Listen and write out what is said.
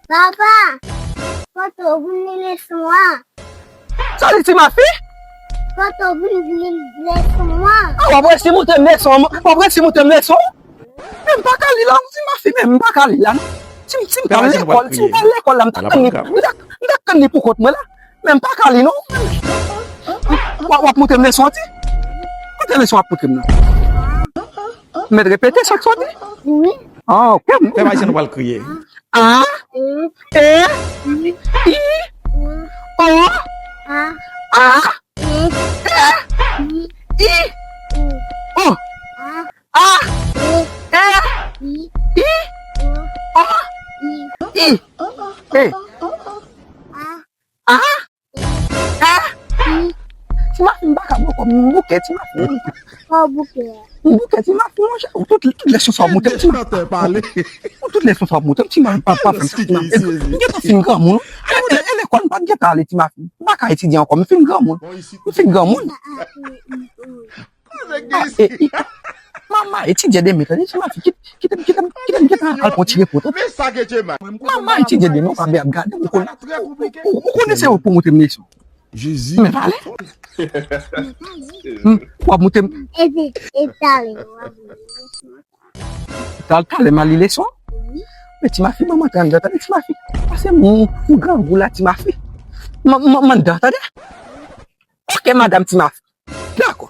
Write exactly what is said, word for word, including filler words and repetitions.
Papa, kote w vin li leson an? Sa li, Ti Mafi? Kote w vin li leson an? A, w ap resi montre m leson an, w ap resi montre m leson an? Men m pa ka li la, Ti Mafi, men m pa ka li la, non. Si, si m t al lekòl, si m t al lekòl la, m t ap tann li, m t ap, m t ap tann li pou kont mwen la. Men m pa ka li, non. W ap, w ap montre m leson an, ti? Kote leson w ap montre m nan? Mèt repete sa k soti? Wi. Ah, ok. Pèp Ayisyen, nou pral kriye. A, E, I, O, A, A, E, I, O, A, E, I, O, I, E, A. A? A? Ti Mafi, m pa ka bòkò, m bouke, Ti Mafi. Kò bouke. M bouke, Ti Mafi, monchè. Ou tout, tout leson sa w ap montre m, Ti Mafi. Ou tout leson sa w ap montre m, Ti Mafi, pa, pa fè m sa, Ti Mafi. M gentan fin granmoun. E, e, e lekòl, m pa t gentan ale, Ti Mafi. M pa ka etidye ankò, m fin granmoun. M fin granmoun. Ah, e, e, Mama, etidye demen, tande, Ti Mafi, kite, kite, kite, kite m gentan al pran ti repo, tande. Mama, etidye demen, ou pa byen ap gade, ou konn, ou, ou, ou konnen se ou pou montre m leson. Jezi. Men pale. Hmm, w ap montre m. Epi, e talè, w ap montre m leson. Tal-, talè m al li leson? Wi. Men Ti Mafi, manman te anndan, tande, Ti Mafi. Pase m, m grangou la, Ti Mafi. Man, man, m anndan, tande. Ok, madanm Ti Mafi. Dakò.